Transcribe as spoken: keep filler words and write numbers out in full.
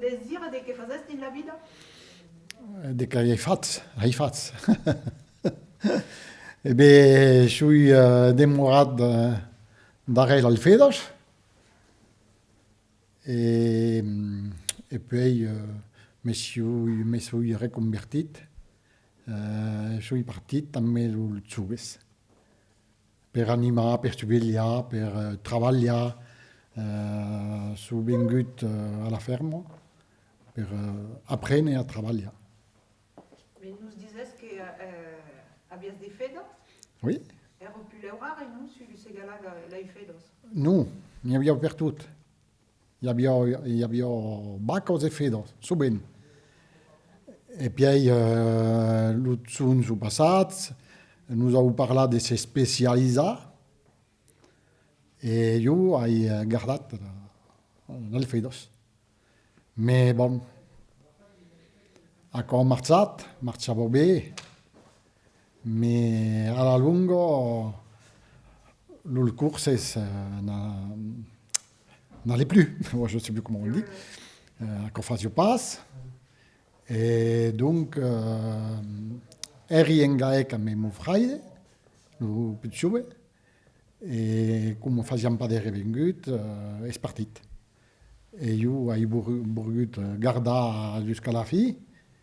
Podètz dire de qué fasètz dins la vida? De qu'ai fach, ai fach. E ben, soi, eh, demorat, eh, darrèr l'Alfedas. E, e puèi, eh, me soi, me soi reconvertit, eh, soi partit amb los joves per animar, per suvelhar, per, eh, trabalhar. Eh, soi vengut, eh, a la fèrma per, eh, aprene a trabalhar. Mas nos disètz que, eh, aviatz de fedas? Oui. Èra pus lèu rare, non, sus lo Segalar, las fedas? Non, n'i aviá pertot. I aviá, i aviá vacas e fedas, sovent. E pièi, eh, los jorns son passats, nos an parlat de s'especializar, e ieu ai, eh, gardat, eh, las fedas. Mas bon, aquò a marchat, marchava ben, mas a la longa, los corses, eh, n'a-, n'allaient plus, je sais plus comment on dit, eh, aquò fasiá pas. E donc, eh, èri en GAEC amb mon fraire, lo pus jove, e coma fasiam pas de revengut, eh, es partit. E ieu ai vor-, vorgut gardar jusqu'a la fin,